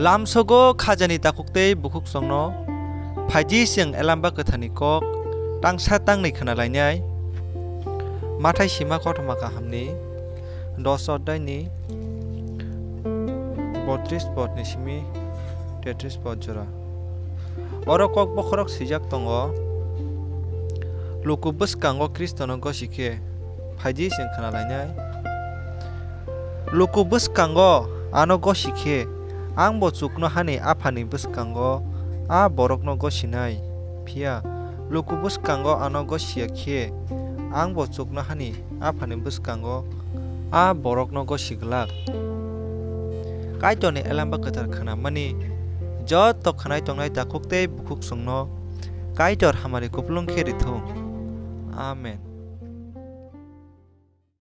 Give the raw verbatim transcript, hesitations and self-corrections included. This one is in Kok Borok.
Lamsogo khajani takhuk tei bukhuksongno phaidi chwng Elamba Kwtharni kok tangsa tangnwi khna lainai. Mathai sima kothoma kahamni dos odhaini botris podni simi tetris pod jora. Oro kok bokhorok swijak tongo, luku bwskango Khristono gosi khe phaidi chwng khna lainai. Luku bwskango ano gosi khe, ang bo chuknohani Aphani bwskango a borokno gosinai. Phiya luku bwskango ano gosi ya khe, ang bo chuknohani Aphani bwskango a borokno gosi glak. Kaitorni Elamba Kwthar khnamani joto khwnai tongnai takhuk tei bukhuksongno Kaitor hamari kupulung khe rithung. Amen.